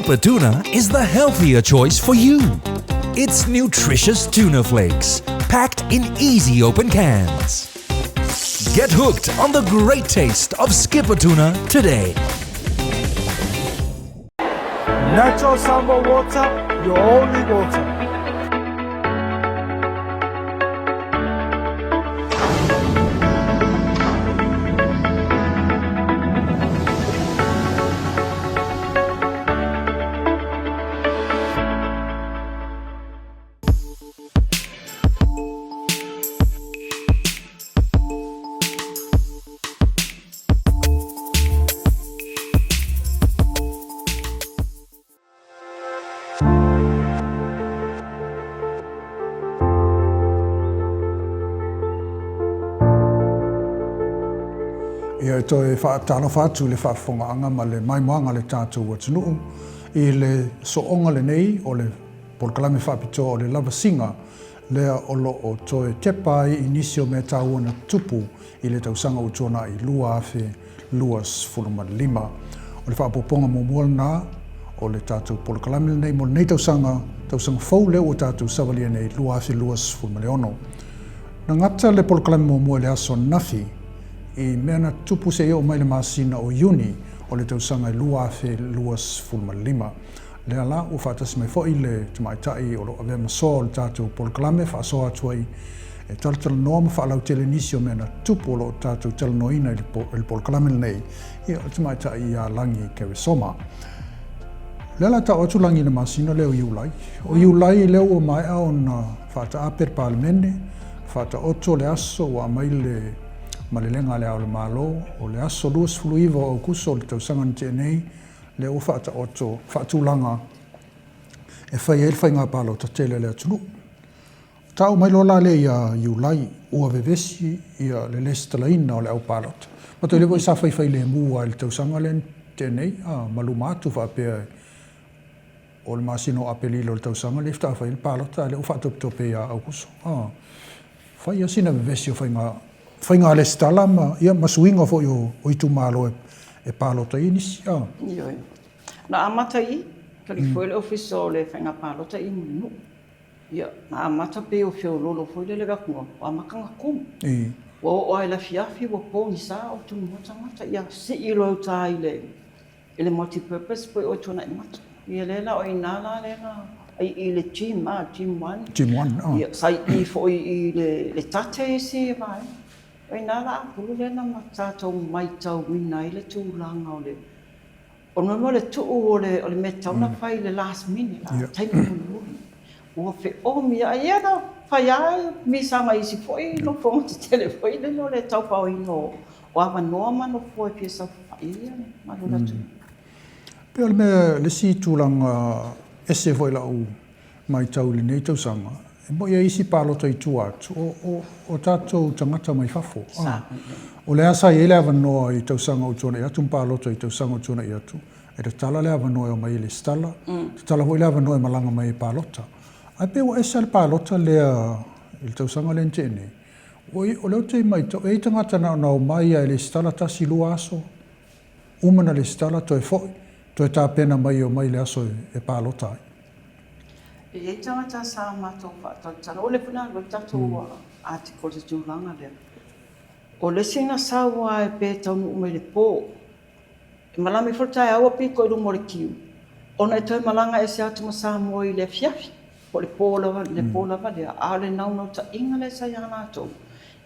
Skipper Tuna is the healthier choice for you. It's nutritious tuna flakes, packed in easy open cans. Get hooked on the great taste of Skipper Tuna today. Natural Samoa water, your only water. Ia e toe faatalofa atu i le faafofogaaga ma le maimoaga a le tatou atunuu i le sooga lenei o le polokalame faapitoa o le lavasiga lea o lo o toe tepa ai i nisi o mea taua na tutupu i le tausaga ua tuanai 2025. O le faaopoopoga muamua lena o le tatou polokalame lenei mo lenei tausaga, tausaga fou lea ua tatou savalia nei 2026. Na gata le polokalame muamua i le aso ananafi i mea na tutupu seia oo mai le masina o Iuni o le tausaga 2025. Lea la ua faatasi mai foi le tamaitai o lo o avea ma soa o le tatou polokalame faasoa atu ai e talatalanoa ma faalautele nisi o mea na tutupu o lo o tatou talanoaina i le polokalame lenei, ia o le tamaitai ia Lagi Keresoma. Lea la tau atu Lagi i le masina lea o Iulai. O Iulai lea ua maea ona faataape le Palemene, faataoto le aso ua aumai le malelega a Le Ao o le Malo, o le aso 29 o Aokuso o le tausaga na tea nei, lea ua faataoto faatulaga e fai ai le faiga palota tele a le atunuu. Tau mai loa la lea ia Iulai, ua vevesi ia le lesitalaina o le au palota. Ma toe lea foi sa faifai lemu lava i le tausaga lea na tea nei, a, ma luma atu faapea o le masina o Aperila o le tausaga lea faatoa fai ai le palota, a o lea ua faatopetope ia Aokuso. A, fai lava sina vevesi o faiga, faiga lesitala ma, ia, ma suiga foi o itumalo e palota ai nisi. A. Ioe. Na amata i i, tali foi le Ofisa o le Faiga Palota i Mulinuu. Ia, na amata pei o feololo foi lele atu ua amata ona tumu. Ua oo lava i le afiafi ua pogisa o tumu tagata. Ia sii loa i uta i le i le multi purpose po o Tuanaimato. Ia lea la o i ina la lea na i i le gym a, gym one. Gym one, oh. Ia, sa i foi i le tate isi vaega. O i ina la apulu lea na tatou maitauina ai le tulaga o le O le mea o le tuu o le, o le mea e tatau ona fai i le last minute, a le taimi mulimuli. Ua feomi lava. Ia na fai lava misaga i isi foi nofoaga tetele foi lele o le taufaoina o avanoa ma nofoa e fia saofafai ai le mamalu o le atunuu. Pei o le mea, le isi tulaga ese foi i lau matau i lenei tausaga, e moni e i ai isi palota i tua atu, o tatou tagata mai fafo. O lea sa i ai le avanoa i tausaga ua tuanai atu ma palota i tausaga ua tuanai atu, e tatala le avanoa e omai e lesitala, tatala foi le avanoa e malaga mai e palota. Ae pei ua ese le palota lea i le tausaga lea na tea nei, o lea ou te matau, e i ai tagata na ona omai lava e lesitala tasi, lua aso, uma ona lesitala toe foi, toe tapena mai e omai i le aso e palota ai. E i ai tagata sa matou faatalitali, o lea foi na alu ai le tatou article i le tulaga lea. O le isi na sau lava pe taunuu mai i le po, e malama ifo le taeao ua pito i luma o le queue, ona e toe malaga ese atu ma Samoa i le afiafi, po o le po lava, le po lava lea. A o le naunautaiga lea sa ia latou,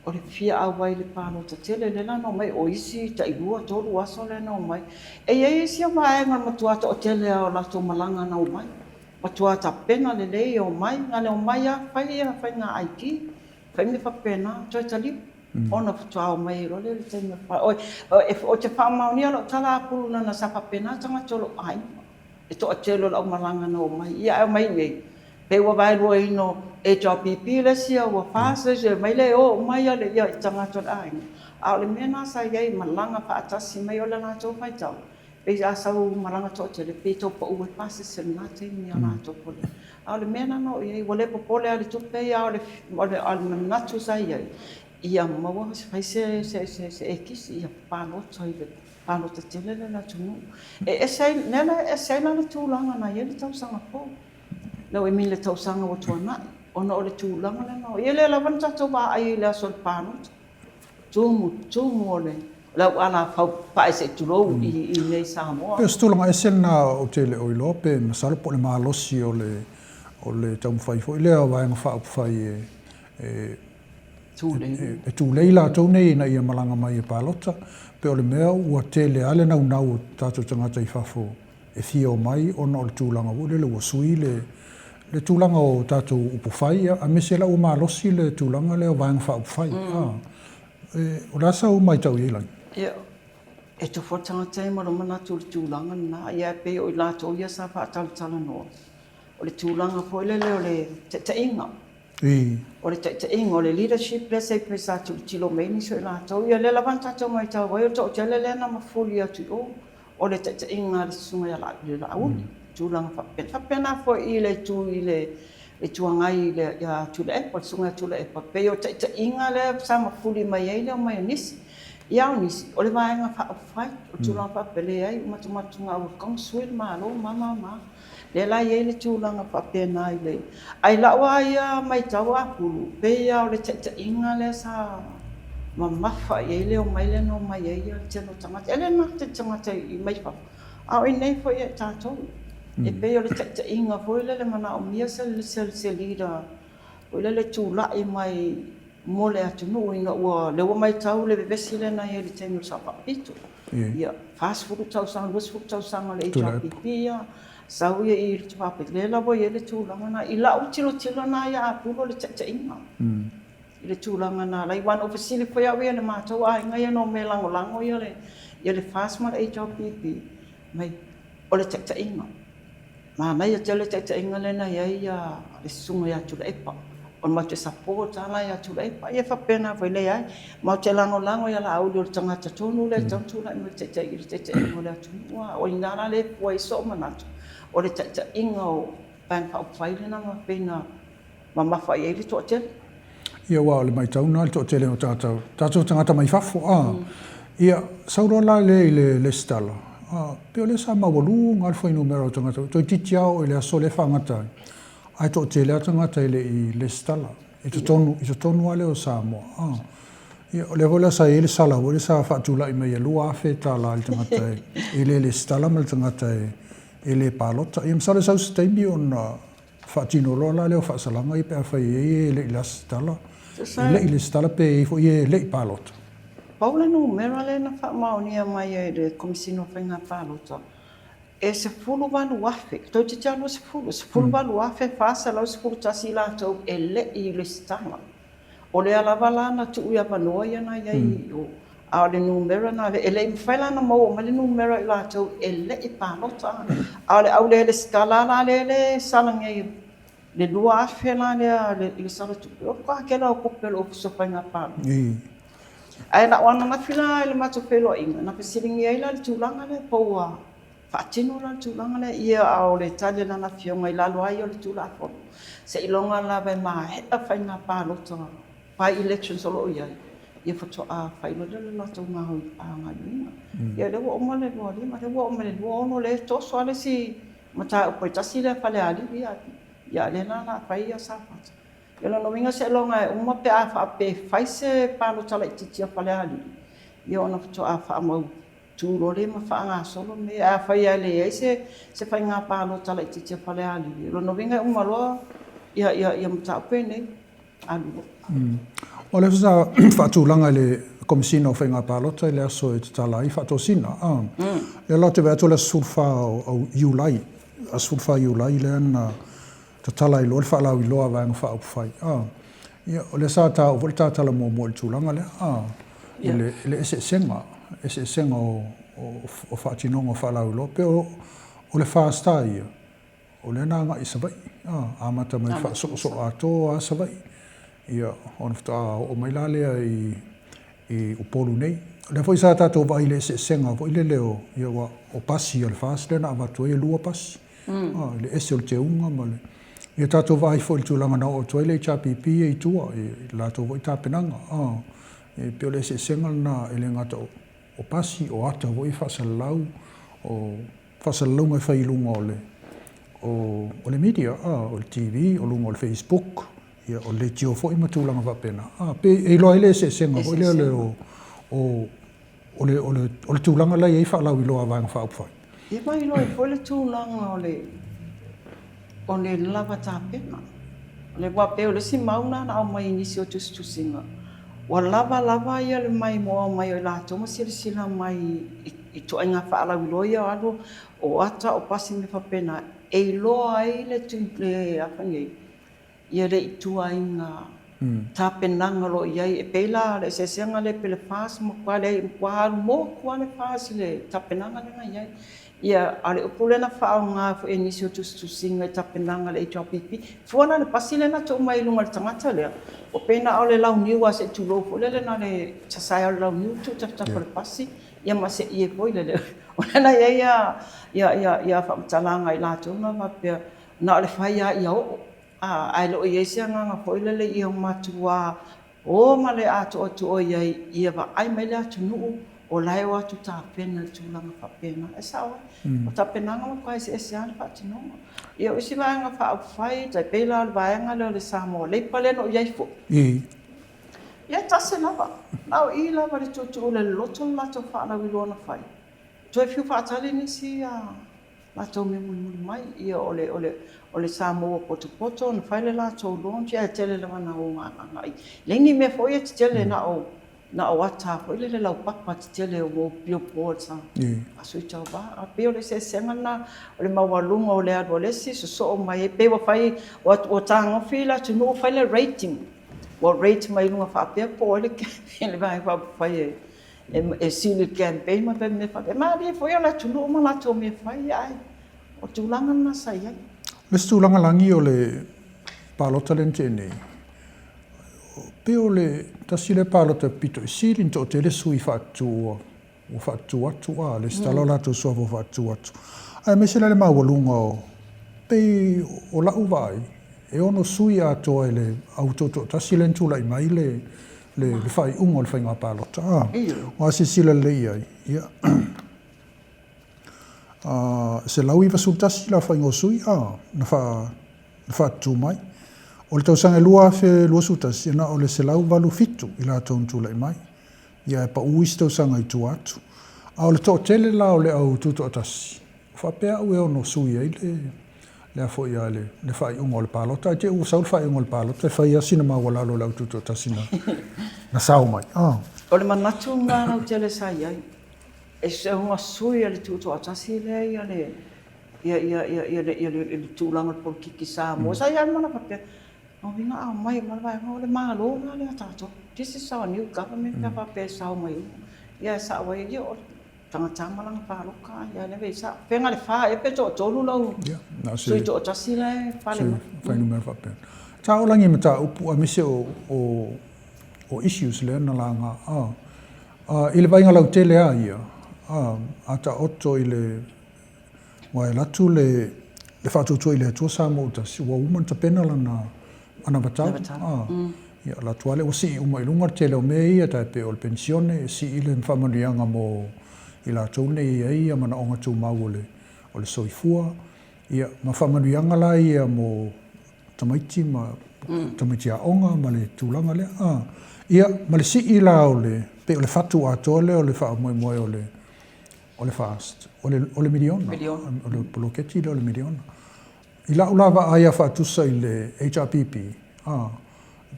o le fia auai i le palota tele lea la na omai, o isi tailua, tolu aso lea na omai. E i ai isi vaega matua toatele lava o latou malaga na omai, matua tapena lelei e omai, na ona omai lava fai ia faiga ID, fai mea faapena, toe taliu ona faatoa omai ai loa lea i le taimi o le palota. Ou te faamaonia lau tala apulu leaga sa faapena tagata o lou aiga. E toatele o le aumalaga na omai, ia ae omai nei, pei ua vaeluaina o HRPP le isi a ua FAST le isi, omai lea e o uma ia tagata o le aiga. A o le mea lena sa i ai, malaga faatasi mai, o le latou faitau, pei a sau malaga toatele, pei e tau pau ai pasese i lena taimi ia latou. A o le mea lena na oo i ai, ua le popole lava i le tupe ia, a o le manatu sa i ai, ia maua, fai se ekisi, ia palota i le. Palota tele lea i le atunuu. E ese ai, lea la e ese ai la le tulaga na i ai le tausaga fou. No, I mean le tausaga ua tuanai, ona o le tulaga lea na oo i ai. Ia lea lava na tatou vaai i le aso o le palota, tumu, tumu o le auala faupae se i tulou i inei i Samoa. Pei o se tulaga ese lena ou te le o iloa pe masalo po o le malosi o le o le taumafai foi lea o Vaega Faaupufai e e tulei latou nei ina ia malaga mai e palota, pe o le mea ua tele lava le naunau o tatou tagata i fafo e fia omai ona o le tulaga foi lele ua sui le le tulaga o tatou upufai, aemaise la ua malosi le tulaga lea o Vaega Faaupufai. O le a sau matau i ai Lagi? Ia, e tofu lava le tagata ia ma lona manatu i le tulaga lena, ia ae pei o i latou ia sa faatalatalanoa, o le tulaga foi lele o le taitaiga. O le taitaiga, o le leadership lea pei sa tilotilo mai ai nisi o i latou. Ia lea lava na tatou matau ai, o le toatele lea na mafuli atu i o, o le taitaiga a le Susuga ia Laauli, tulaga faapena. E faapena foi i le itu i le Itu Agai ia Tuilaepa, le Susuga ia Tuilaepa, e pei o taitaiga lea sa mafuli mai ai le omai o nisi. Ia a o nisi, o le Vaega Faaupufai, o tulaga faapea, leai, ua matou ua tatau ona sui le Malo ma ma ma. Lea la e i ai le tulaga faapena i le... Ae i lau lava ia matau apulu, pei lava o le taitaiga lea sa mamafa i ai le omai lea na omai ai le tele o tagata. E le gata i tagata mai fafo, a o i inei foi ia i tatou. E pei o le taitaiga foi lele e manaomia se leader foi lele e tulai mai mo le atunuu ina ua, lea ua matau le vevesi lea na i ai i le taimi o le Sao Faapito. Ia, 40 tausaga, 20 tausaga o le HRPP, ia, sau ia i le Faapito, lea la ua i ai le tulaga lena. I lau tilotilo lena ia Apulu o le taitaiga i le tulaga lena. Aua na ou fesili foi au ia i le matou aiga ia na omai e lagolago le FAST ma le HRPP, mai, o le taitaiga. Manaia tele le taitaiga lea na i ai le Susuga ia Tuilaepa. O le matou support lava la ia Tuilaepa. Ia e faapena foi, leai, matou te lagolago ia Laauli o le tagata tonu lea e tatau ona tulai mai i le taitaiga o le atunuu. O i ina la lea e fua ai sou manatu, o le taitaiga o Vaega Faaupufai lena e pei ona mamafa i ai le toatele. Ia aua o le matau lena i le toatele o tatou, tatou tagata mai fafo a. Ia, sau loa la lea i le lesitala, a, pei o lea sa maualuga lava le fuainumera o tagata, toeitiiti lava oo i le aso lea e faagata ai, ae toatele lava tagata e le i lesitala i totonu, i totonu lava lea o Samoa a. Ia, o lea foi la sa i ai le sala foi lea sa faatulai mai e $2,000 i le tagata e le lesitala ma le tagata e le palota. Ia masalo e sau se taimi ona Faatino loa la lea o faasalaga ia pe afai e i ai e e le i lesitala, e le i lesitala pe i ai foi e e le i palota. Pau le numera lea na faamaonia mai e le Komesina o Faiga Palota, e 18,000, toeitiiti lava 20, 18,411 i latou e le i lesitala. O lea lava la na tuu i avanoa ia na i ai i o, a o le numera lena, e le i mafai la ona maua mai le numera o i latou e le i palota. A o le au le resitala la lea e sala nei, le 2,000 la lea i le sala tupe, o le matua tele lava o tupe a le Ofisa o Faiga Palota. Ae na o ananafi la i le matou feiloaiga, na fesiligia ai la le tulaga lea po ua faatino la le tulaga lea, ia a o le tali a lana afioga i lalo lava ia o le Tulafono, seiloga lava e maea faiga palota, by elections o lo o i ai, ia faatoa fai loa lea o le latou gaoioiga. Ia lea ua uma le 25, lea ua oo mai le 26, lea e toso lava le isi mataupu e tasi lea Falealili, ia a o lea la o le a fai Safata. Ia o lona uiga seiloga e uma pe a faapea e fai se palota laitiiti a Falealili, ia ona faatoa faamau tu loa lea ma faagasolo mea. Ae afai lava e leai se faiga palota laitiiti a Falealili, o lona uiga e uma loa ia mataupu lenei, alu loa. O lea sa faatulaga e le Komesina o Faiga Palota i le aso e tatala ai faatosina. O lea la ou te vaai atu o le aso 14 o Iulai, aso 14 Iulai lea na tatala ai loa le faalauiloa a Vaega Faaupufai. Ia, o lea sa taua foi le ta tala muamua i le tulaga lea, i le eseesega, eseesega o faatinoga o faalauiloa. Pei o le FAST lava ia, o lea na agai i Savaii, amata mai i faasoosoo atoa lava Savaii, ia, ona faatoa oo mai la lea i Upolu nei. O lea foi sa tatou vaai i le eseesega foi lele o, ia, aua o pasi a le FAST lea na avatu ai e lua pasi, i le ese o le teuga ma le... Ia tatou vaai foi i le tulaga na oo atu ai le HRPP ia i tua i le latou foi tapenaga. E pei o le eseesega lena e le gata o o pasi, o ata foi e faasalalau, o faasalalauga e fai i luga o le o le media, a, o le TV, o luga o le Facebook, ia, o le leitio foi ma tulaga faapena. A, pe e iloa ai le eseesega foi lea le o, o, o le, o le, o le tulaga la e i ai faalauiloa a Vaega Faaupufai. Ia ma iloa ai foi le tulaga o le, o le lava tapena. O le, aua pei o le isi mau lena na aumai i nisi o tusitusiga, ua lava lava ia le maimoa mai o i latou ma silasila mai i ituaiga faalauiloa ia o alu o ata, o pasi ma mea faapena, e iloa ai le, le a fai nei, ia le ituaiga tapenaga o lo o i ai. E pei la o le eseesega lea pei o le FAST matua leai, matua alu motu lava le FAST i le tapenaga lea na i ai. Ia, a o le upu lea na faaaoga foi e nisi o tusitusiga i tapenaga a le HRPP, fua la i le pasi lea na tuu mai i luga o le tagata lea, ua pei na o le launiu lava se i tulou foi lele, na o le sasae lava o le launiu tuu i tafatafa o le pasi, ia ma se ie foi lele. O lea na i ai ia faamatalaga a i latou na faapea, na o le fai lava ia oo, ae le o i ai se agaga foi lele ia matua o ma le atoatoa i ai ia vaai mai le atunuu o la e o atu tapena i le tulaga faapena. E sao ai, o tapenaga matua eseese lava le faatinoga. Ia o isi vaega faaupufai, tai pei la o le vaega lea o le Samoa Labour lea na ou i ai foi. Ia e tasi lava, na o i lava i le tuutuu i le loloto le latou faalauiloa na fai. Toe fiu faatali nisi latou mea mulimuli mai. Ia o le, o le, o le Samoa potopoto na fai le latou launch ae tele lava na o agai. Leai ni mea foi ia tetele na o, na o ata foi lele laupapa tetele o billboards a, a sui tauva. Ae pei o le eseesega lena o le maualuga o le alu a le isi sosoo mai ai. Pei ua fai, ua tagofi le atunuu fai le rating. Ua rate mai luga faapea po o ai le Vaega Faaupufai e sili i le campaign ma mea faapea. E malie foi o le atunuu ma latou mea fai, ae o le tulaga lena sa i ai. O le isi tulaga lagi o le palota lea na tea nei, pei o le tasi lea palota pito i sili ona toatele sui faatutu ua faatutu atu, a lesitala o latou suafa ua faatutu atu, aemaise la le maualuga o, pei o la'u vaai, e ono sui atoa e le au toatoatasi lea na tulai mai le le faaiuga o le faiga palota. A, ua silasila lelei i ai, ia, a, 191 le aofaiga o sui, a, na faa, na faatutu mai. O le tausaga e 2021, na o le 187 i latou na tulai mai. Ia, ae pau isi tausaga i tua atu. A o le toatele la o le au tutoatasi, faapea au e ono sui ai le le a foi a le le faaiuga o le palota. Ae te i ua sau le faaiuga o le palota e fai lava sina maualalo o le au tutoatasi na na sao mai. Ah. O le manatu lena lautele sa i ai, e soona sui e le tutoatasi lea ia le ia ia ia ia le ia le tulaga o le polokiki Samoa. Sa i ai lava le mana faapea, lona uiga a omai uma le vaega o le Malo lena lea a tatou. This is our new government pe a faapea e sao mai uma. Ia e sao ai, ia o le tagata malaga palota ia lea e sao. Fea le fa ea pe toatolu lau sui toatasi la e pale mai. Fuainumera faapena. Sa oo lagi mataupu aemaise o o o issues lea na laga a a i le vaaiga lautele a ia a a taoto i le Ua alu atu le faatuatua i le Atua Samoa ua tasi, ua uma ona tapena lana anavatau. Ia, alu atu lava lea ua sii uma i luga le tele o mea ia, tai pei o le penisione, e sii le faamanuiaga mo i latou nei e i ai manaoga tumau o le o le soifua, ia, ma faamanuiaga la ia mo tamaiti ma tamaiti aoga ma le tulaga lea. Ia, ma le sii la o le, pei o le fatu atoa lea o le faamoemoe o le O le FAST, o le, o le miliona. O le poloketi lea o le miliona. I la'u la vaai a faatusa i le HRPP, a,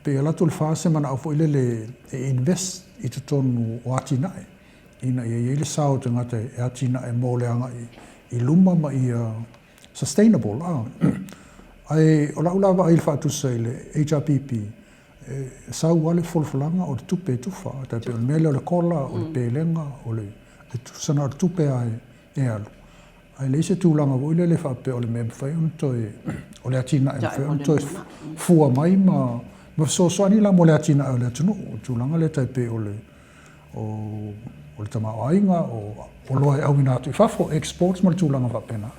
pei e alu atu le FAST e mana'o foi lele e invest i totonu o atinae, ina ia i ai le sao o tagata e atinae mo le agai i luma ma ia sustainable, a. Ae o la'u la vaai i le faatusa i le HRPP, e sau lava le folafolaga o le tupe e tufa, tai pei o le mea lea o le kola, o le pelega, o le e tusa na o le tupe lava e alu, ae leai se tulaga foi lele faapea o le mea e mafai ona toe, o le atinae e mafai ona toe fua mai ma fesoasoani la mo le atinae o le atunuu. O le tulaga lea tai pei o le o le tamaoaiga, o oloa e auina atu i fafo, exports ma le tulaga faapena.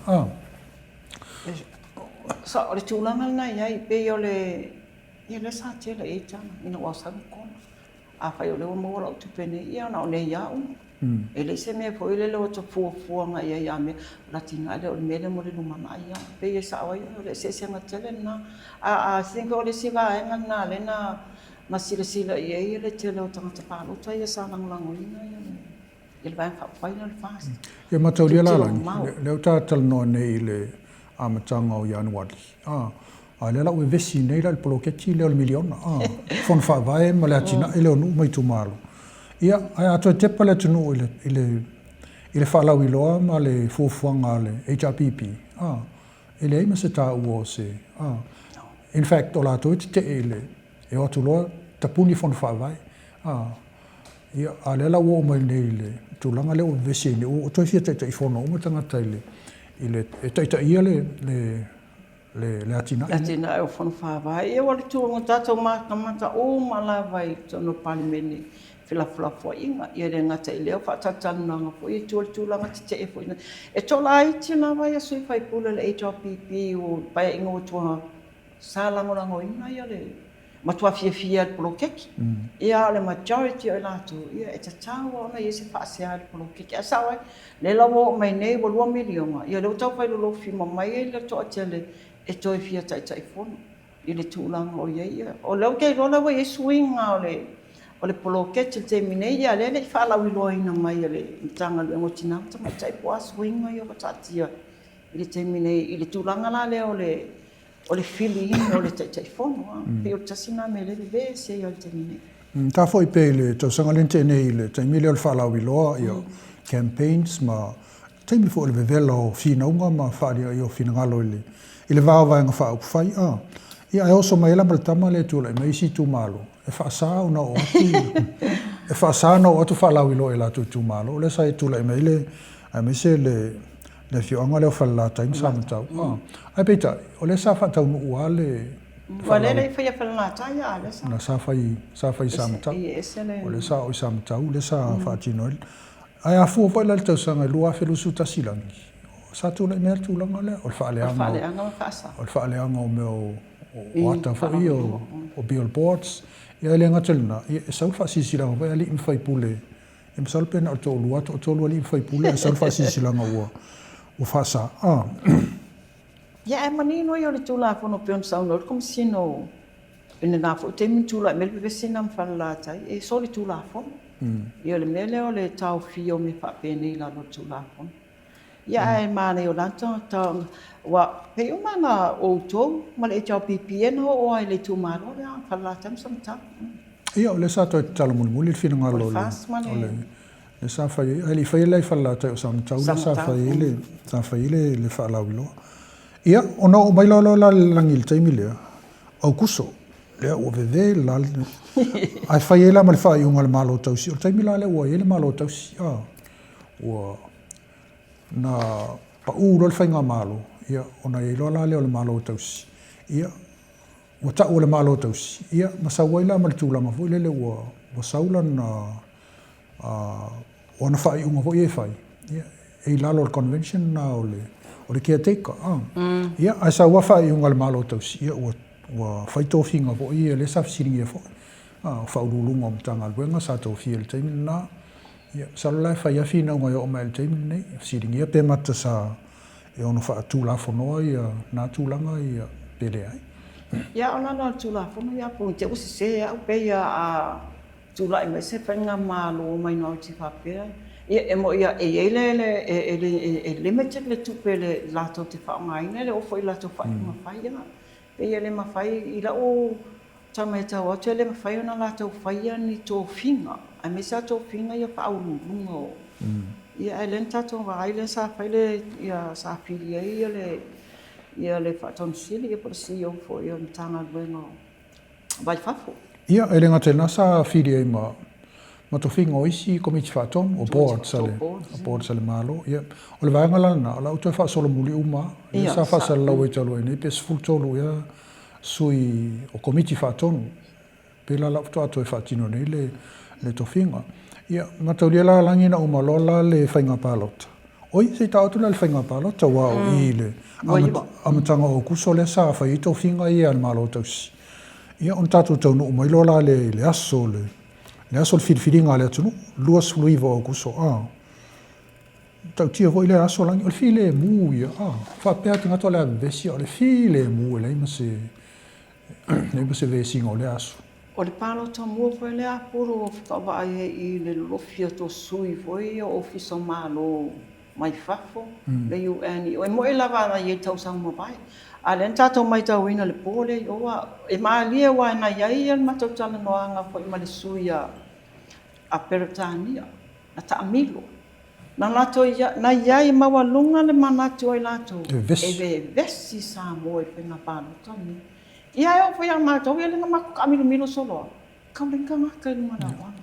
So, o le tulaga lena e i ai, pei o le, ia lea sa tele i ai tala ina ua sau le kola. Afai o lea ua maua lau tupe nei, ia na o nei lava uma. E leai se mea foi lele o ta fuafuaga i ai a mea, o le atinae lea o le mea lea mo le lumanai lava. E pei e sao ai oe, o le eseesega tele lena. A I think o le isi vaega lena lea na na silasila i ai le tele o tagata palota ia sa lagolagoina le Vaega Faaupufai lea o le FAST. Ia mataulia la Lagi, lea ua ta talanoa nei i le amataga o Ianuari, a, a o lea la ua vevesi nei la i le poloketi lea o le miliona, a, Fono Faavae ma le atinae lea o nuu ma itumalo. Ia, ae a toe tepa le atunuu i le, i le, i le faalauiloa ma le fuafuaga a le HRPP, a, e leai ma se taua o se, a, in fact, o latou e tetee i le, e o atu loa tapuni Fono Faavae, a, Ia, a o lea la ua oo mai nei i le tulaga lea ua vevesi ai nei, ua toe fia Taitaifono uma tagata i le, i le, e taitaia le, le, le, le atinae lea. Le atinae o Fono Faavae. Ia, ua le tu, ua tatou matamata uma lava i totonu o le Palemene i felafolafoaiga. Ia, e le gata i lea, o faatalatalanoaga foi i tua o le tulaga tetee foi. E tolaiti lava ia sui usufono o le HRPP o le Paeaiga ua tuanai, sa lagolagoina ia le matua fiafia i le poloketi. Ia a o le majority o i latou, ia e tatau lava ona i ai se faasea i le poloketi. Ae sao ai, lea la ua oo mai nei ua $2 miliona, ia lea ua tau fai lolofi uma mai ai le toatele e toe fia Taitaifono i le tulaga o i ai. Ia, o lea ou te iloa la ua i ai suiga o le o le poloketi i le taimi nei, ia lea e le i faalauiloaina mai e le Matagaluega o Tina ma Tamaitai po o a suiga ia ua taatia i le taimi nei i le tulaga la lea o le o le filiina o le Taitaifono, a. Pei o le tasi lena mea lea e vevesi ai i le taimi nei. Ta foi pea i le tausaga lea na tea nei i le taimi lea o le faalauiloa, ia, campaigns ma taimi foi o le vevela o finauga ma faaalia o finagalo i le i le va o Vaega Faaupufai, a. Ia ae oso mai ai la ma le tama lea e tulai mai isi itumalo, e faasa ona oo atu, e faasa ona oo atu faalauiloa i latou itumalo. O lea sa tulai mai ai le, aemaise le le afioaga lea o Falelatai ma Samatau. Ae peitai, o lea sa faataunuu lava le... Aua lea e le i faia Falelatai a o lea sa... Na sa fai, sa fai i Samatau. O lea sa oo i Samatau lea sa faatino ai. Ae a fua foi la i le tausaga e 2021 lagi, sa tulai mai lava le tulaga lea, o le faaleaga o le faaleaga o mea o ata foi ia o billboards. Ia e le gata i lena, ia e sau le faasilasilaga foi a alii ma faipule. E masalo pe na o le toalua, toatolu alii ma faipule ae sau le faasilasilaga ua ua faasa. Ah. Ia ae manino ia o le Tulafono pei ona saunoa ai le Komesina o i lena foi taimi na tulai mai le vevesi lena ma Falelatai, e solitulafono. Ia o le mea lea o le taofia o mea faapenei i lalo o le Tulafono. Ia ae manaia o la ta ua pei uma na outou ma le HRPP na oo ai i le itumalo lea o Falelatai ma Samatau. Ia o lea sa toe tatalo mulimuli le finagalo o le o le lea sa fai ai, ae le i faia la i Falelatai o Samatau lea sa fai ai le sa fai ai le le faalauiloa. Ia ona oo mai loa la le lagi i le taimi lea, Aukuso, lea ua veve la ae fai ai la ma le faaiuga a le Malo Tausi. O le taimi la lea ua i ai le Malo Tausi, ua na pau loa le faigamalo, ia, ona i ai loa la lea o le Malo Tausi, ia, ua tau o le Malo Tausi, ia, na sau ai la ma le tulaga foi lele ua, ua sau lana, o ana faaiuga foi ia e fai, ia, e i lalo o le convention lena o le, o le caretaker, a. Ia, ae sau lava faaiuga a le Malo Tausi, ia, ua, ua fai tofiga foi ia lea sa fesiligia foi, a, o Faauluuluga o Matagaluega sa tofia i le taimi lena, Ia, masalo la e fai lava finauga e oo mai i le taimi lenei, e fesiligia pe mata sa e ono faatulafonoa ia na tulaga ia pe leai. Ia, o lalo o le Tulafono ia po i te ua sese au pei a a tulai mai se faigamalo minority faapea, ia e moi a e i ai le le e le e limited le tupe le latou te faaaogaina e le oo foi i latou faaiuga fai ia. Pei e le mafai i lau Sa matau atu e le mafai ona latou faia ni tofiga, aemaise lava tofiga ia faauluuluga o ia ae lea na tatou vaai lea sa fai le ia sa fili ai ia le ia le Faatonu Sili ia po o le CEO foi o le Matagaluega o Vai Fafo. Ia, e le gata i lena sa fili ai ma ma tofiga o isi Komiti Faatonu, o boards a le boards a le Malo. Ia, o le vaega la lena, o la ua toe faasolomuli uma lava. Lea sa faasalalau ai talu ai nei pe 13 ea sui o Komiti Faatonu, pēlā la faatoa toe faatino nei le, le tofiga. Ia, mataulia la lagi na uma loa la le faiga palota. Oi, se i taoto la le faiga palota, aua o i le amataga o Aokuso lea sa fai ai tofiga ia a le Malo Tausi. Ia, ona tatou taunuu mai loa la lea i le aso o le Le aso o le filifiliga a le atunuu, 29 o Aokuso, a. Matautia foi lea aso lagi, o le filemu ia, a. Faapea tagata o le a vevesi, a o le filemu e leai ma se, leai ma se vesiga o lea aso. O le palota mua foi lea a Pulu ua faatoa vaai ai i le lolofi atu o sui foi ia o Ofisa o Malo mai fafo, le UN, e moni lava na i ai i tausaga mavae, a o lea na tatou matauina i le po lea i o, e malie aua na i ai le matou talanoaga foi ma le sui a Peretania, na taamilo. Na latou na i ai, e maualuga le manatu o i latou e vevesi Samoa i faiga palota nei. Ia e oo foi ia matou, ia lea na matou taamilomilo solo lava, tau leai ni tagata i luga o le auala.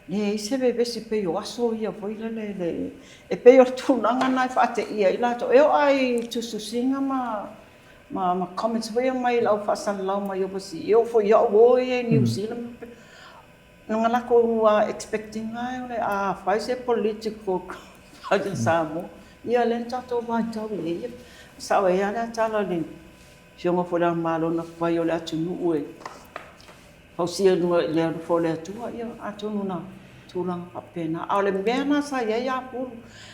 Leai se vevesi pei o aso ia foi lele, e pei o le tulaga lena e faateia ai latou. E oo lava i tusitusiga ma ma comments foi ia mai le au faasalalau mai overseas, e oo foi i au uo ia i Niu Sila, na latou expect ina o le a fai se political party i Samoa. Ia lea na tatou vaitau i ai, e sao ai lava le tala a le Afioga foi i Le Ao o le Malo na fai o le atunuu e fausia i luga i le alofa o le Atua, ia atonu na tulaga faapena. A o le mea lena sa i ai Apulu,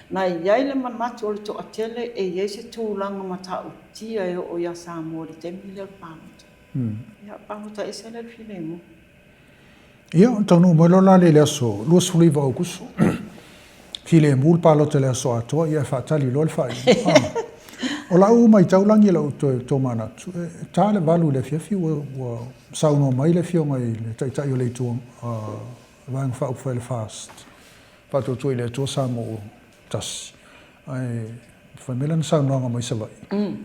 na i ai le manatu o le toatele e i ai se tulaga matautia e oo ia Samoa i le taimi lea o le palota. Ia, palota ese lea i le filemu. Ia, ona taunuu mai loa la lea i le aso 29 o Aokuso, filemu le palota i le aso atoa, ia e faatali loa le faaiuga. Ah. O lau matau lagi i lau toe tomanatu, e ta le 8 i le afiafi ua, ua saunoa mai le afioga i le Taitai o le Itu Vaega Faaupufai le FAST, Faatuatua i le Atua Samoa ua Tasi. Ae fai mai lana saunoaga mai Savaii,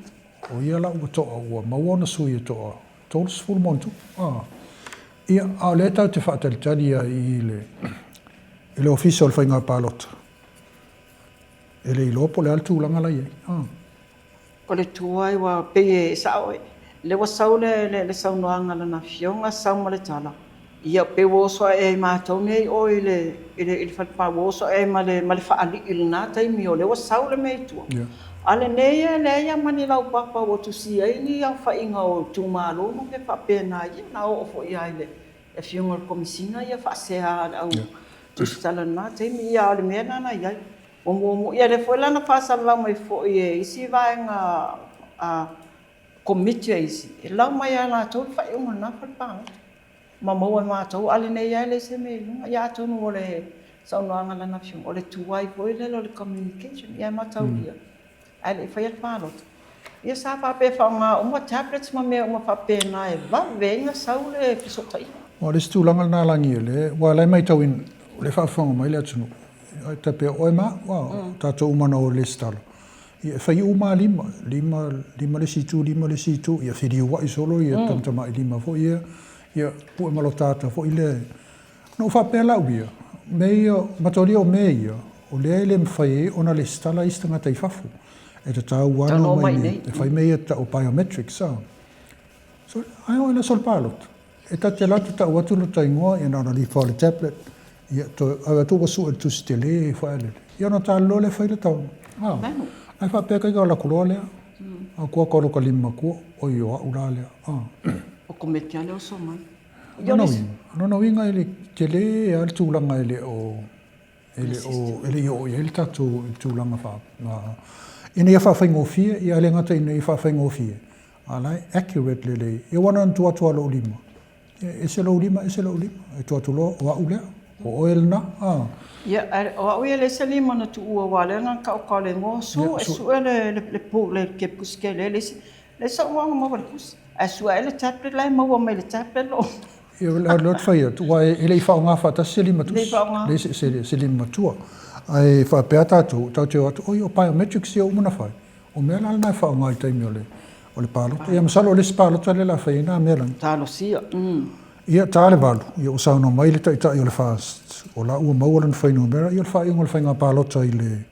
o ia la ua to'a, ua maua ona sui e to'a 30 ma ona tupu. A. Ia, a o lea tatou te faatalitali ai i le, i le Ofisa o le Faiga Palota, e le iloa po o le a le tulaga la e i ai. A. O le tuai, ua pei e sao, lea ua sau le, le, le saunoaga a lana afioga, sau ma le tala, ia pei ua oso ae ai matou nei i o i le, i le, i le fale, ua oso ae ai ma le, ma le faalii i lena taimi, o lea ua sau le mea i tua. Yeah. A lenei e leai lava ma ni laupapa ua tusia ai ni aofaiga o itumalo ma mea faapena, ia na oo foi lava i le afioga i le Komesina ia faasea a le au tusitala i lena taimi. Ia a o le mea lena na i ai. Ua muamua, ia lea foi la na faasalalau mai foi e isi vaega a Komiti a isi, e lau mai lava e latou le faaiuga o lena fale palota. Ma maua e matou, a lenei lava e leai se mea i luga. Ia atonu o le saunoaga a lana afioga, o le tuai foi lele o le communication, ia e mataulia, ae le i faia le palota. Ia sa faapea e faaaoga uma tablets ma mea uma faapena e vave ai ona sau le fesootaiga. O le isi tulaga lena Lagi, aua o la e matauina, o lea e faafofoga mai le atunuu, e tai pei o oe ma au, o tatou uma na o i le lesitala, ia e fai uma lava lima, lima, lima le isi itu, lima le isi itu, ia feliuai solo ia tamatamailima foi ia, ia pue ma lota ata foi lea. Na ou faapea la au ia, mea ia, mataulia o mea ia, o lea e le mafai ai ona lesitala isi tagata i fafo. E tatau lava ona omai i inei e fai mea ia e tau o biometrics a. So, ai o i le aso o le palota, e ta te alu atu tau atu lota igoa, ia na ona lifa o le tablet, ia toe ave atu ua sue le tusi tele foi a lele. Ia ona tali loa lea fai le tau. A, ae faapea kai ka alu atu loa lea, atu atu lota lima matua, oi o au la lea. A. O komiti lava lea o so mai. Lona uiga e le tele lava le tulaga e le o e le o e le i oo i ai le tatou i le tulaga faa ina ia faafaigofie, ia le gata ina ia faafaigofie, a o la e accurate lelei. Ia aua na ona tuu atu lava o lou lima, e ese lou lima ese lou lima, e tuu atu loa o au lea, o oe lena, a. Ia, o au ia e leai se lima na tuua aua o lea na tau le igoa, sue, sue le le pusi tele, leai se igoa na maua i le pusi, ae sue ae le tablet la e maua mai i le tablet lou. Ia, o lea ou te fai atu, aua e le i faaaoga faatasi se lima tusi, leai se lima matua. Ae faapea tatou, tatou te o atu, oi o biometrics ia ua uma ona fai. O mea la lena e faaaoga i taimi o le o le palota. Ia masalo o le isi palota lea o le a fai ai na mea la. Talosia. Ia, ta le 8, ia ua saunoa mai le Taitai o le FAST, o la ua maua lona fuainumera, ia o le faaiuga o le faiga palota i le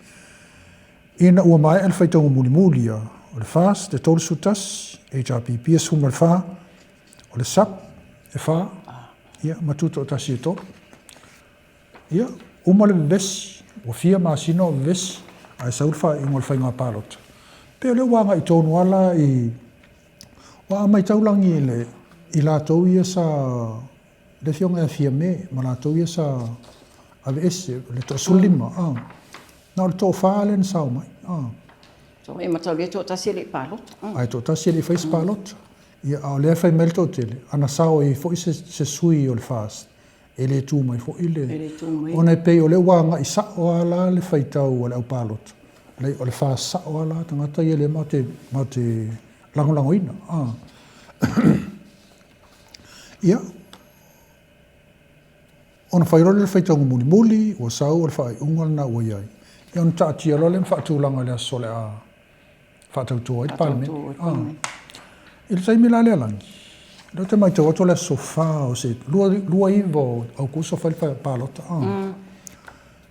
Ina ua maea le faitauga mulimuli a o le FAST e 31, HRPP e 14, o le SUPP e 4, ia, ma Tutoatasi e 3. Ia, uma le vevesi, ua fia masina o vevesi, ae sau le faaiuga o le faiga palota. Pei o lea ua agai tonu lava la i... Aua a matau lagi i le, i latou ia sa Le Afioga ia Fiame ma latou ia sa aveese, le toa-15, a. Na o le toa-fa lea na sao mai, a. So, e mataulia e toatasi e le i palota. Ae toatasi e le i faia se palota. Ia, a o lea e fai mai le toatele, ana sao ai foi se, se sui o le FAST, e le tu mai foi le... E le tu mai. Ona e pei o lea ua agai sao lava la le faitau a le aupalota, leai, o le FAST sao lava la tagata ia lea matou te, matou te lagolagoina. A. Ia, ona fai loa lea o le faitauga mulimuli, ua sau o le faaiuga lena ua i ai. Ia ona taatia loa lea ma faatulaga i le aso o le a faatauto ai le Palemene. Ah. I le taimi la lea Lagi, lea ou te matau atu o le aso 4 o se 29 o Aukuso fai le palota. Ah.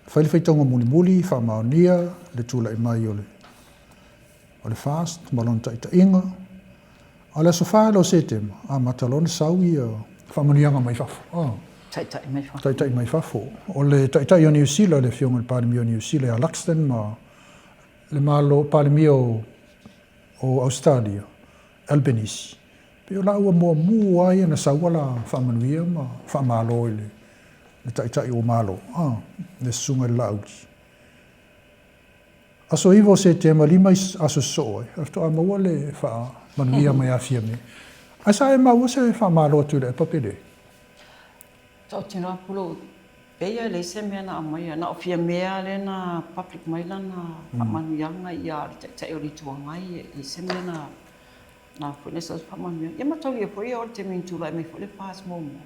Fai le faitauga mulimuli, faamaonia le tulai mai o le o le FAST ma lona taitaiga. A o le aso 4 lea o Setema, amata loa ona sau ia faamanuiaga mai fafo. Ah. Taitai mai fafo. Taitai mai fafo. O le taitai o Niu Sila, le afioga i le Palemia o Niu Sila ia Luxton ma le Malo Palemia o, o Ausetalia, Albanese. Pei o laua muamua ia na sau ala faamanuia ma faamalo i le, le taitai o Malo, ah, le susuga i le Laauli. Aso 9 o Setema, 5 aso sosoo ai, ae faatoa maua le faamanuia mai ia Fiame. Ae sa e maua se faamalo atu i le epa pe leai? Tautino atu lou, pei lava e leai se mea na aumaia, na o Fiame lava lea na public mai lana faamanuiaga ia le Taitai o le Itu Agai, e leai se mea na na foi na se faamanuiaga. Ia mataulia foi o le taimi na tulai mai foi le FAST muamua,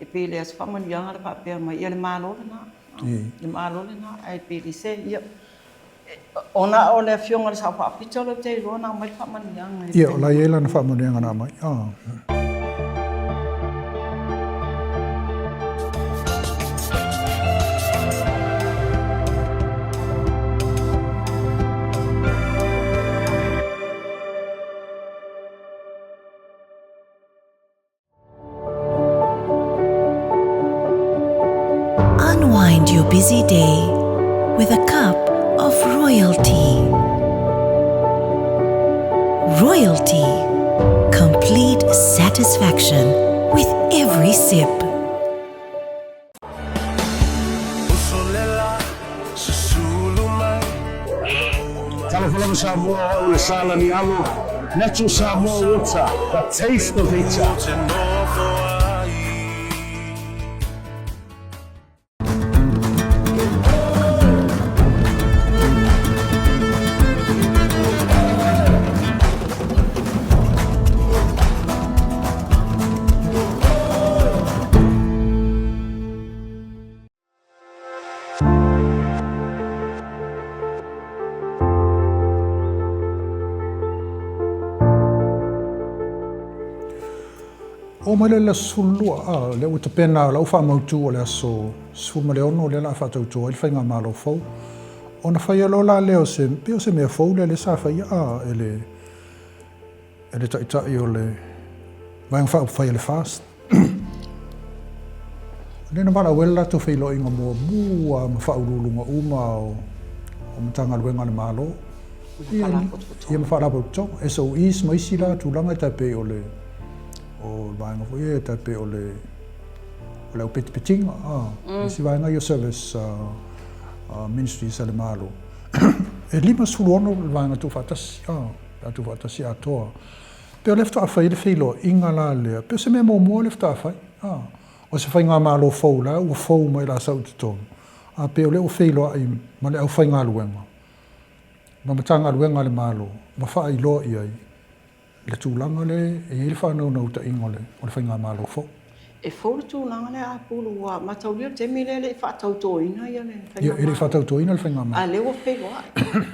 E pei e leai se faamanuiaga le faapea mai, ia le Malo lena, le Malo lena, ae pei e leai se, ia, ona o le Afioga i le Sao Faapito lea ou te iloa na aumai le faamanuiaga. Ia, o la e i ai lana faamanuiaga na aumai. Unwind your busy day with a cup of royalty. Royalty. Complete satisfaction with every sip. Talofa lava Samoa, o au le Salani Alo, Natural Samoa Water, the taste of nature. Oo mai lea i le aso 12, a, lea ua tapena lau faamautu o le aso 16 lea o le a faatauto ai le faigamalo fou. Ona faia loa la lea o se, pei o se mea fou lea lea sa faia, a, e le, e le taitai o le Vaega Faaupufai a le FAST. Lea na valaau ai le latou feiloaiga muamua ma faauluuluga uma o Matagaluega a le Malo ia ma Faalapotopotoga, SOEs ma isi la tulaga e tai pei o le o le vaega foi ia e tai pei o le o le aupetipetiga, a, isi vaega ia o service ministries a le Malo. E 56 le vaega tuufaatasi, a. Tatou faatasi atoa. Pei o lea faatoa fai ai le feiloaiga la lea, pei o se mea muamua lea faatoa fai. A, o se faigamalo fou la ua fou mai la sau i totonu, a pei o lea ua feiloai ma le aufaigaluega ma Matagaluega a le Malo ma faailoa i ai le tulaga lea e i ai le faanaunautaiga o le faigamalo fou. E fou le tulaga lea Apulu ua mataulia le taimi lea e le i faatautoina ia le faigamalo. Ia e le i faatautoina le faigamalo. A lea ua feiloai.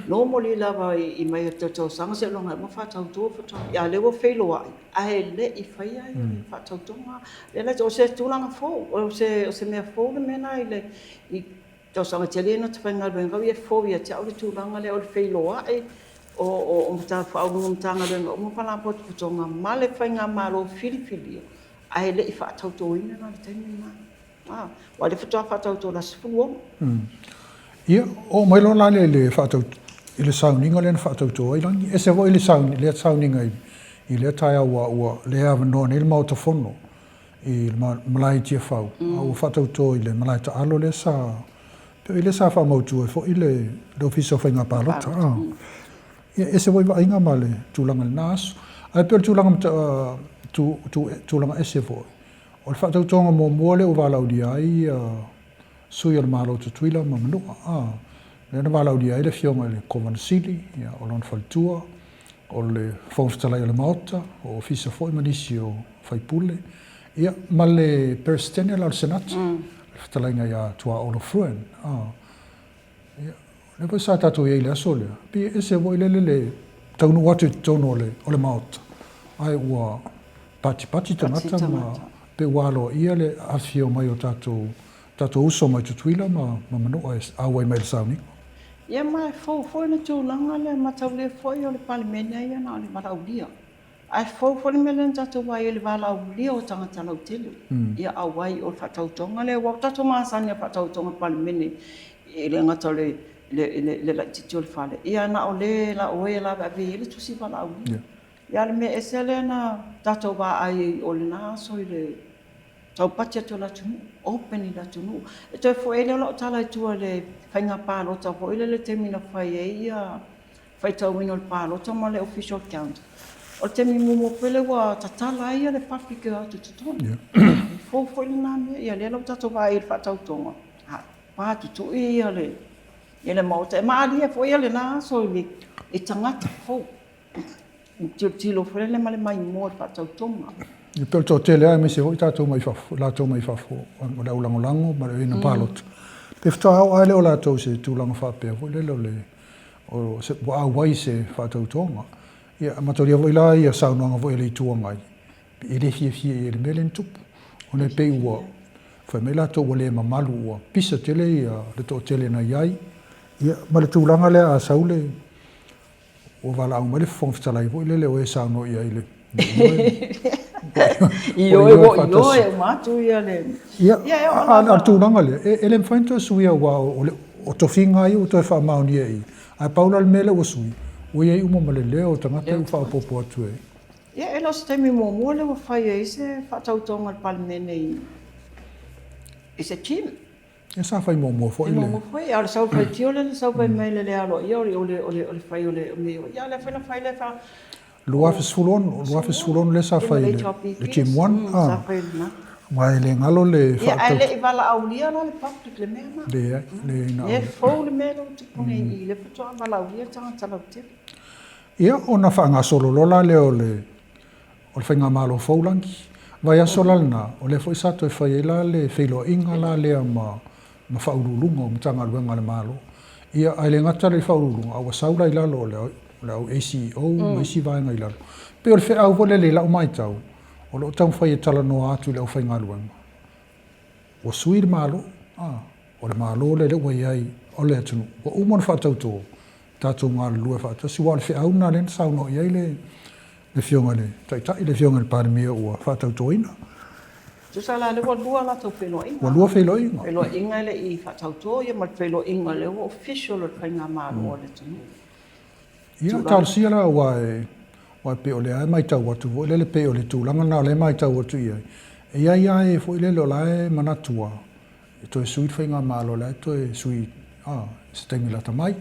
Normally lava i mai o le tausaga seiloga ua faatauto faatoa, a o lea ua feiloai ae le i faia ia le faatautoga. Lea la o se tulaga fou, o se mea fou le mea lena i le tausaga tele na faigaluega ai, e fou ia te au le tulaga lea o le feiloai o Ofisa Sili o Matagaluega uma ma Faalapotopotoga ma le faigamalo filifilia ae le i faatautoina la i le taimi lena. Aua o lea faatoa faatauto i le aso 16. Ia, oo mai loa la lea i le faatau, i le sauniga lea na faatauto ai Lagi. Ese foi le sauni, lea sauniga i lea taeao aua ua le avanoa nei le Maota Fono. i le malae i Tiafau, a ua faatauto i le malae taalo lea sa, pei o i lea sa faamautu ai foi le Ofisa o Faiga Palota. Ia, e ese foi vaaiga ma le tulaga i lena aso. Ae pei o le tulaga tulaga ese foi, o le faatautoga muamua lea ua valaaulia ai sui o le Malo o Tutuila ma Manua. Lea na valaaulia ai le Afioga i le Kovana Sili, o lona faletua, o le Fofoga Fetalai o le Maota, o Ofisa foi ma nisi o faipule, ia, ma le Peresetene la o le Senate, le fetalaiga ia Tuaolo Fruin. Ia, o lea foi sa tatou i ai i le aso lea, pei e ese foi lele le taunuu atu i totonu o le, o le Maota, ae ua patipati tagata ma pei ua aloaia le afifio mai o tatou, tatou uso mai Tutuila ma, ma Manua e auai mai i le sauniga. Ia ma e fou foi le tulaga lea, mataulia foi o le Palemene lava ia na o le valaaulia. Ae fou foi le mea lea na tatou vaai ai i le valaaulia o tagata lautele ia auai o le faatautoga lea aua ua tatou masani i faatautoga Palemene e le gata o le laitiiti o le fale, ia na o le la o e laveave i ai le tusi valaaulia. Ia a o le mea ese lea na tatou vaai ai o lena aso i le taupati atu o le atunuu, open i le atunuu. E toe foi ai lea o lau tala i tua i le faiga palota foi lea i le taimi na fai ai ia faitauina o le palota ma le official count, o le taimi muamua foi lea ua tatala ai le public e o atu i totonu. E fou foi lena mea. Ia lea la ua tatou vaai i le faatautoga, a patutui le Maota. E malie foi lena aso i tagata fou. Tilotilo foi lele ma le maimoa i le faatautoga. E pei o le toatele lava aemaise foi tatou mai fafo, latou mai fafo, o le au lagolago ma le ina palota. Pe faatoa oo lava lea o latou i se tulaga faapea foi lele o le o se ua auai i se faatautoga. Ia mataulia foi la ia saunoaga foi a le Itu Agai, e le fiafia i ai i le mea lea na tupu. Ona e pei ua fai mai latou ua le mamalu, ua pisa tele ia le toatele na i ai. Ia ma le tulaga lea a sau le Ua valaau mai le Fofoga Fetalai foi lele o e saunoa i ai le Ioe ua ioe uma atu ia le. Ia, a o le tulaga lea, e le mafai ona toe suia aua o tofiga lava ia ua toe faamaonia i i. Ae pau la le mea lea ua sui, ua i ai uma ma le leo o tagata ua faaopoopo atu e. Ia, e le o se taimi muamua lea ua fai ai se faatautoga a le Palemene i se team. Ia sa fai muamua foi le. Muamua foi, a o le sau faitio lea na sau fai mai le le aloaia o le fai o le mea. Ia o lea foi na fai le fa. 2016, 2016 lea sa fai le Team One. Sa fai lena. Aua e le galo le faatau. Ia ae le i valaaulia la le public le mea lena. Leai, leai na. E fou le mea lea ua tupu nei i i, lea faatoa valaaulia tagata lautele. Ia ona faagasolo loa la lea o le O le faigamalo fou lagi. Vaiaso la lena, o lea foi sa toe fai ai la le feiloaiga la lea ma ma Faauluuluga o Matagaluega a le Malo. Ia, ae le gata la i Faauluuluga, a ua sau la i lalo o le o le au ACEO ma isi vaega i lalo. E pei o le feau foi lele i lau matau, o lo o taumafai e talanoa atu i le aufaigaluega, Ua sui le Malo, a, o le Malo lea lea ua i ai o le atunuu, ua uma ona faatauto, tatou galulue faatasi, aua o le feau lena lea na saunoa i ai le Afioga i le Taitai, le Afioga i le Palemia ua faatautoina. Tusa la lea ua lua a latou feiloaiga. Ua lua feiloaiga. Feiloaiga e le i faatauto ia ma le feiloaiga lea ua official o le faigamalo a le atunuu. Ia, talosia la aua e aua e pei o lea e matau atu foi lele pei o le tulaga lena o lea e matau atu i ai, e i ai lava e foi lele o la e manatu lava e toe sui le faigamalo, o la e toe sui a i se taimi lata mai.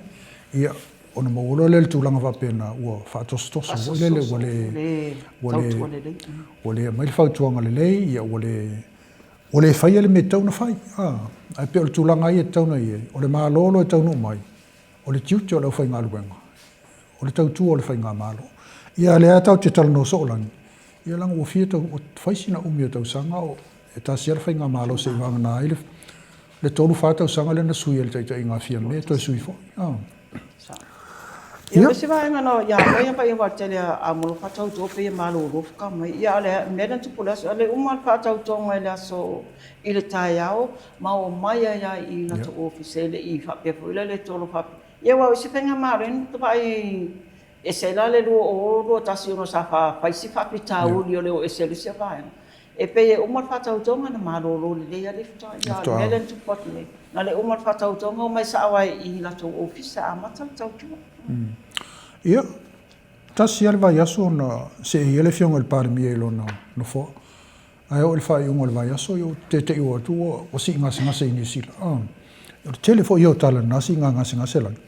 Ia, ona maua loa lea i le tulaga faapena ua faatosotoso foi lele ua le ua le ua le aumai le fautuaga lelei, ia ua le ua le faia le mea e tatau ona fai. A, ae pei o le tulaga lava ia e tatau ona i ai, o le Malo loa e taunuu mai, O le tiute o le aufaigaluega, o le tautua o le faigamalo. Ia lea tatou te talanoa soo lagi, ia leaga ua fia tau, ua fai sina umi o tausaga o e tasi lava le faigamalo seia vagana ai le 3, 4 tausaga lea na sui ai le taitaiga a Fiame toe sui foi. Ia, o le isi vaega na ia oe ia aua o le tele a mo lo faatauto pei e malolo faatoa mai. Ia, o le mea lea na tupu i le aso, o le uma o le faatautoga i le aso i le taeao, ma omai ai lava i latou ofisa e le i faapea foi la le tolo faapea. Ia aua o isi faigamalo na ta vaai ai e ese la le 2021 ona sa fai si faafitauli o le o ese o le isi vaega. E pei e uma le faatautoga ona malolo lelei lava lea faatoa. Ia a o le mea lea na tupu atu nei, na o le uma o le faatautoga omai sao lava i latou ofisa amata le tautua. Ia, tasi lava le vaiaso na seei ai le Afioga i le Palemia i lona nofoa. Ae oo i le faaiuga o le vaiaso, ia ua tete'i oo atu ua sii gasegase i Niu Sila. O le tele foi ia o tala i lena siiga gasegase lagi.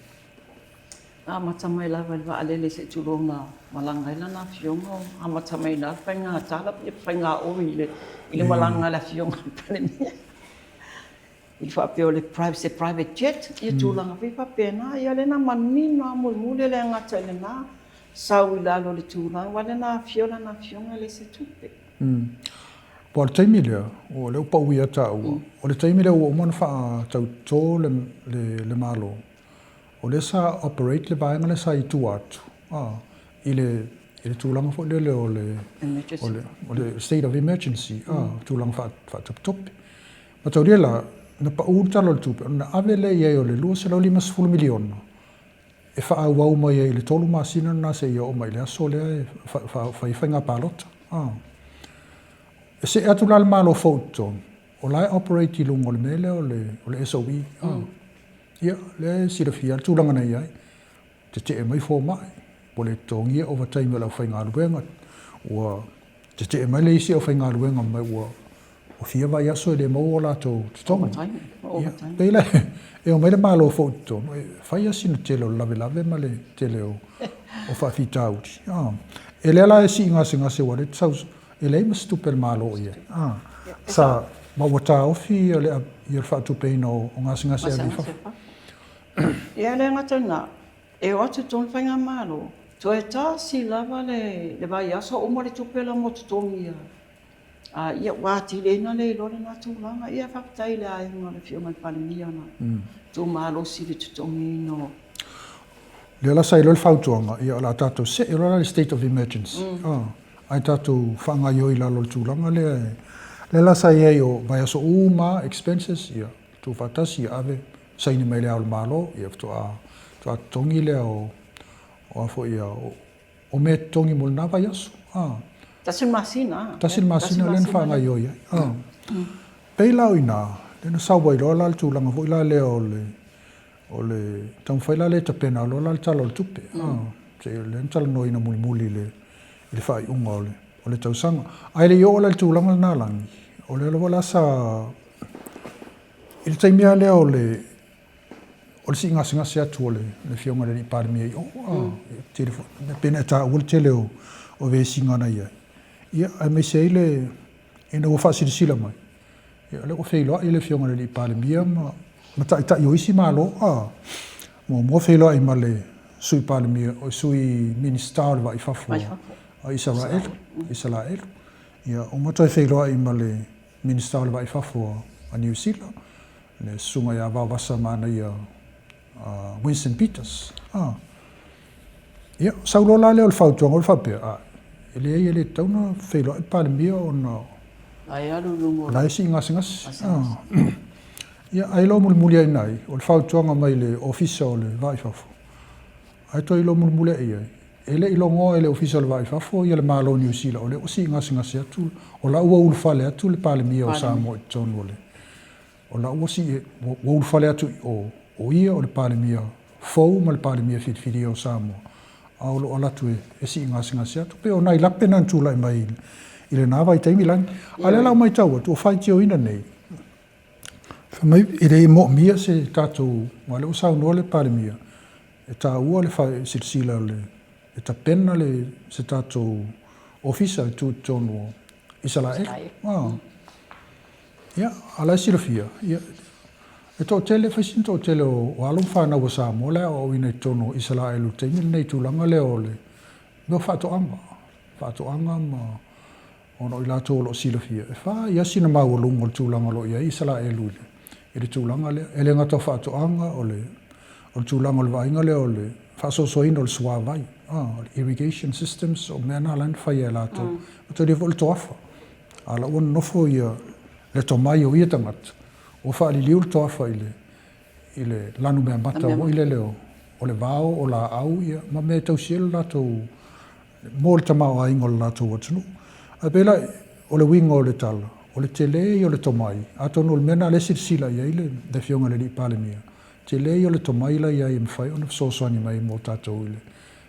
Na amata mai lava i le vaalele se i tulou na malaga ai lana afioga, amata mai i ina le faiga tala po o le faiga oi i le malaga a le afioga i le Palemia. I le faapea o le se private jet, ia tulaga foi faapena. Ia lea na manino lava mulimuli e le gata i lena, sau i lalo o le tulaga, aua o lea na afio lana afioga e leai se tupe. Aua o le taimi lea, o lea ua pau ia taua, o le taimi lea ua uma ona faatauto le Malo, o lea sa operate le vaega lea sa i tua atu i le tulaga foi lele o le state of emergency, tulaga faatopetope. Mataulia la, na pau le Tala o le Tupe ona ave lea i ai o le $250 miliona e faaauau mai ai i le 3 masina lena seia oo mai i le aso lea e fai ai faiga palota. E see atu la le Malo fou i totonu, o la e operate i luga o le mea lea o le SOE. Ia, lea e silafia le tulaga na i ai, tetee mai fomai, ua le totogia ovataimi o le aufaigaluega, ua tetee mai le isi aufaigaluega mai ua fia vaiaso e le maua o latou totogi. Ia, pei la e omai le Malo fou i totonu, e fai lava sina tele o le lavelave ma le tele o faafitauli. E lea la e sii gasegase aua o lea e sau, e leai ma se tupe a le Malo o i ai. Sa, ma ua taofi le faatupeina o gasegase e ave i fafo. Ia, e le gata i lena, e o atu i totonu le faigamalo, toe tasi lava le vaiaso uma le tupe la mo totogi a, ia ua atili ai ona le iloa lena tulaga. Ia faafetai i le aiga o le Afioga i le Palemia na tuumalosi i le totogiina o. Lea la sa iloa le fautuaga, ia o le a tatou see loa la i le state of emergency, ae tatou faagaoioi i lalo o le tulaga lea, lea la sa i ai o vaiaso uma lava expenses, ia tuufaatasi, ia ave saini mai le Ao o le Malo, ia faatoa totogi lea o a foi o mea e totogi mo lena vaiaso. Tasi le masina. Tasi le masina lea na faagaoioi ai. Pei la o i ina, lea na sau ai loa la le tulaga foi la lea o le o le taumafai la lea e tapena loa la le Tala o le Tupe. Lea na talanoaina mulimuli i le faaiuga o le tausaga. Ae le i oo la i le tulaga lena Lagi, o lea lava la sa I le taimi lava lea o le o le sii gasegase atu o le Afioga i le Alii Palemia i o, e tele foi, pei ona e taua le tele o vesiga na i ai, ia, aemaise ai le, ina ua faasilasila mai, ia, o lea ua feiloai le Afioga i le Alii Palemia ma Taitai o isi Malo, muamua feiloai ma le Sui Palemia, o le Sui Minisita o le Va i Fafo o Isaraelu, ia, uma toe feiloai ma le Minisita o le Va i Fafo a Niu Sila, le Susuga ia Vaovasa Manaia Winston Peters. Ia, sau loa la lea o le fautuaga o le faapea, a, e leai e le tatau ona feiloai le Palemia ona o la e sii gasegase. Ia, ae iloa mulimuli ai i o le fautuaga mai le Ofisa o le Va i Fafo, ae toe iloa mulimuli ae i ai, E le i logoa e le Ofisa o le Va i Fafo ia le Malo o Niu Sila o lea ua sii gasegase atu, o la ua ulufale atu le Palemia o Samoa i totonu o le, o la ua sii, ua ulufale atu i o, o ia o le Palemia fou ma le Palemia filifilia o Samoa, a o lo o alu atu e sii gasegase atu. Pei o nai lape na na tulai mai i lena vaitaimi lagi. A o lea la ua matau atu, ua faitioina nei, fai mai e le moomia se tatou, aua o lea ua saunoa le Palemia, e taua le silasila e tapena le se tatou ofisa e tu i totonu o Isaraelu. Ia, a o la e silafia, ia, e toatele, e fai sina toatele o alo ma fanau a Samoa la e aoaoina i totonu o Isaraelu i le taimi lenei i tulaga lea o le mea o faatoaga, faatoaga ma ona o i latou o lo o silafia, e fai lava sina maualuga o le tulaga o lo o i ai Isaraelu i le tulaga lea. E le gata o faatoaga, o le tulaga o le vaaiga lea o le faasoasoaina o le suavai, o le irrigation systems, o mea na la e na faia e latou. E taulia foi le toafa, a la ua nonofo ia le tomai o ia tagata, ua faaliliu le toafa i le lanumeamata foi lele o le vao, o laau ma mea e tausi ai le latou mo le tamaoaiga o le latou atunuu. Ae pei la o le uiga o le tala, o le tele ia o le tomai, atonu o le mea lena o lea e silasila i ai le Afioga i le Alii Palemia, tele ia o le tomai la e i ai e mafai ona fesoasoani mai mo tatou i le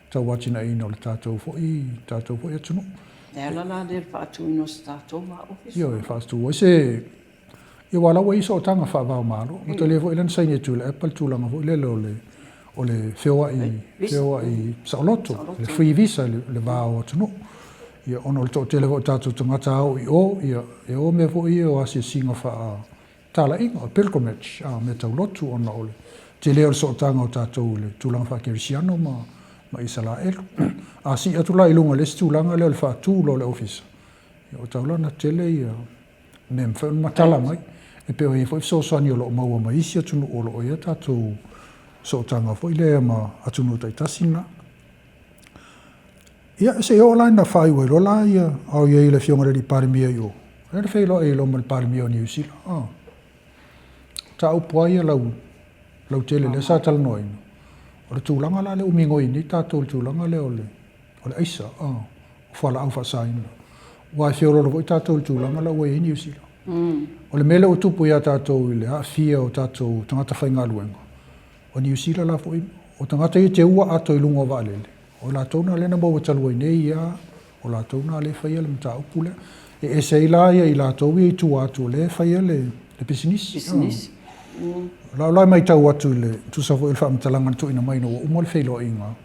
tauatinaeina o le tatou foi, tatou foi atunuu. E ala la lea i le faatuina o se tatou ma ofisa. Ioe, e faatu ai se, ia aua o la ua i ai sootaga faava o Malo. Mataulia foi lea na saini e Tuilaepa le tulaga foi lele o le o le feoai, feoai saoloto, le free visa i le va o atunuu. Ia ona o le toatele foi o tatou tagata a oo i o, ia e o mea foi ia o asiasiga faa talaiga, o pilgrimage, a, mea tau lotu ona o le tele o le sootaga o tatou i le tulaga faakerisiano ma ma Isalaelu. A sii atu la i luga i le isi tulaga lea o le faatu loa o le ofisa, ia ua tatau la ona tele ia mea e mafai ona matala mai. E pei o i ai foi fesoasoani o lo o maua mai isi atunuu o lo o i ai a tatou sootaga foi lea ma atunuu taitasi na. Ia, se i oo la ina faaiu ai loa la ia, a o i ai le Afioga i le alii Palemia i o, lea na feiloai ai loa ma le Palemia o Niu Sila. Ah. Mataupu lava ia lau, lautele lea sa talanoaina, o le tulaga la lea ua migoi nei tatou i le tulaga lea o le, o le aisa, o fualaau faasaina. Aua e feoloolo foi tatou i le tulaga la ua i ai Niu Sila. O le mea lea ua tupu ia tatou i le aafia o tatou tagata faigaluega, o Niu Sila la foi, o tagata ia e teua ato i luga o vaalele, O latou na lea na maua talu ai nei ia, o latou na lea e faia le mataupu lea. E ese ai la ia i latou ia i tua atu o lea e faia le pisinisi. Pisinisi. O lau la e matau atu i le, tusa foi o le faamatalaga na tuuina mai ina ua uma le feiloaiga,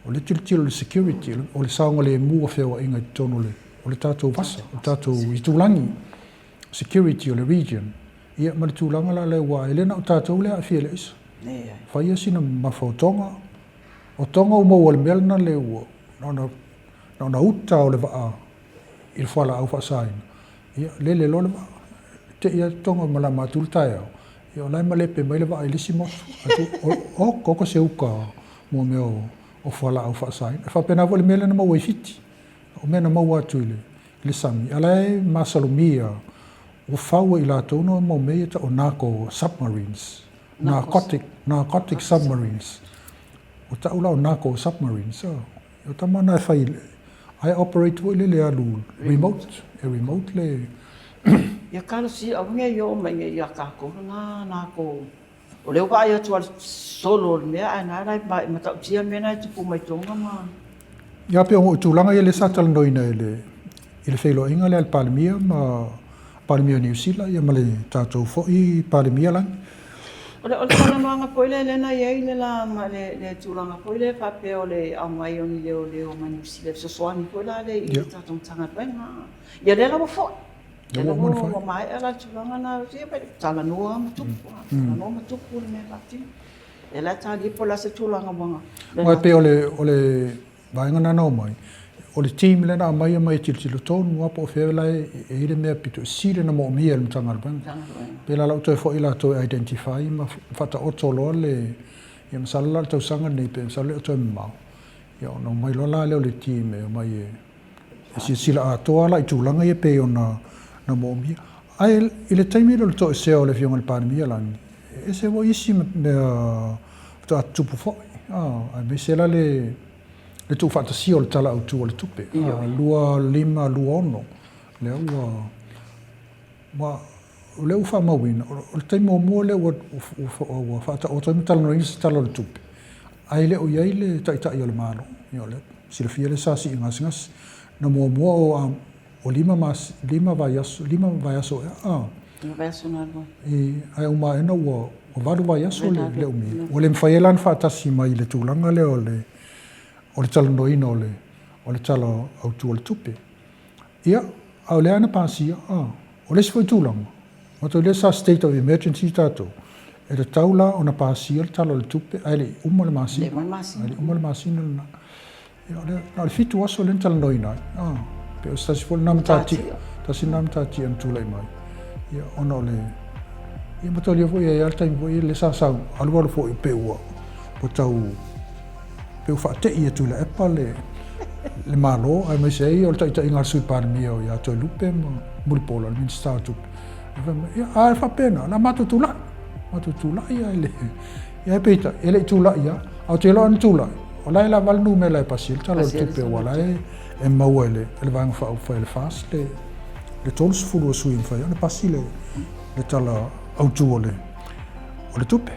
o le tilotilo i le security, o le saogalemu o feoaiga i totonu o le tatou vasa, o le tatou itulagi, security o le region, ia ma le tulaga la lea aua e le na o tatou lea e aafia i le aisa. Faia sina mafaotoga O Tonga ua maua i le mea lena le ua na ona uta o le vaa i le fualaau faasaina, ia lele loa le vaa. Te i atu Tonga malama atu le taeao, ia o la e malepe mai le vaa i le isi motu. Oka oka se uka mo mea o fualaau faasaina. E faapena foi le mea lea na maua i Fiti. O mea na maua atu i le sami, a la e masalomia ua fau e i latou na mau mea ia e tau o narco submarines. Narcotic, narcotic submarines. Ua tau la o narco submarines. O tama na e fai, ae operate foi lele e alu remote, e remote le... Ia talosia aua ne i oo mai nei ia tatou lena narco. O lea ua vaai atu lava i le solo o le mea ae na la e matautia le mea lena e tupu mai Tonga ma... Ia pei o tulaga ia lea sa talanoaina i le i le feiloaiga lea a le Palemia ma Palemia o Niu Sila ia ma le tatou foi Palemia lagi. O le talanoaga foi lea na i ai le la ma le tulaga foi lea faapea o le aumai o ni leoleo mai Niu Sila e fesoasoani foi la lea i le tatou Matagaluega. Ia lea la ua foi. Lea la ua maea la le tulaga lena, ia talanoa ma tupu, talanoa ma tupu le mea faatino. Lea la e talia po o le a se tulaga ua... Aua e pei o le vaega lena na omai, o le team lea na aumai omai e tilotilo tonu lava po o fea la e i ai le mea pito sili ona moomia e le Matagaluega. Pei la o la ua toe foi latou e identify ma faataoto loa le, ia masalo la o le tausaga lenei pe masalo e le o toe mamao, ia ona omai loa la lea o le team e omai e silasila atoa la i tulaga ia pei ona na moomia. Ae i le taimi lea o le toesea o le Afioga i le Palemia Lagi, e ese foi isi mea faatoa tutupu foi, aemaise la le tuufaatasia o le Tala Autu o le Tupe, 2526, lea ua, ua, o lea ua faamauina, o le taimi muamua lea ua faataoto ai ma talanoaina se Tala o le Tupe, ae le o i ai le Taitai o le Malo. Ia o lea, silafia lea sa sii gasegase. Na muamua o Ua lima vaiaso, lima vaiaso ea a? Lima vaiaso na alu ai. I, ae uma aena ua valu vaiaso le umi. Ua le mafai ai la ona faatasi mai i le tulaga lea o le o le talanoaina o le o le Tala Autu o le Tupe. Ia, a o lea na pasia, a, o le isi foi tulaga, matou lea sa state of emergency tatou, e tatau la ona pasia le Tala o le Tupe ae le i uma le masina. Ae le i uma le masina lena. Ia, o lea, na o le 7 aso lea na talanoaina ai. Ah, pei o se tasi foi lena matatia, tasi lena matatia na tulai mai. Ia, ona o le, ia mataulia foi e i ai lava le taimi foi lea sa sau, alualu foi pei ua, ua tau, pei ua faatei e Tuilaepa le, le Malo, aemaise ai o le taitaiga a le Sui Palemia o ia Toelupe ma Mulipola, le Minisita o Tupe. Ia, a e faapena, o le a matou tulai, matou tulai ae le, Ia peitai, e le i tulai lava. Ae ou te iloa ana tulai, o la e lava le numera e pasi ai le Tala o le Tupe aua o la e maua e le Vaega Faaupufai a le FAST le 30 o sui e mafai ai ona pasi le Tala Autu o le Tupe.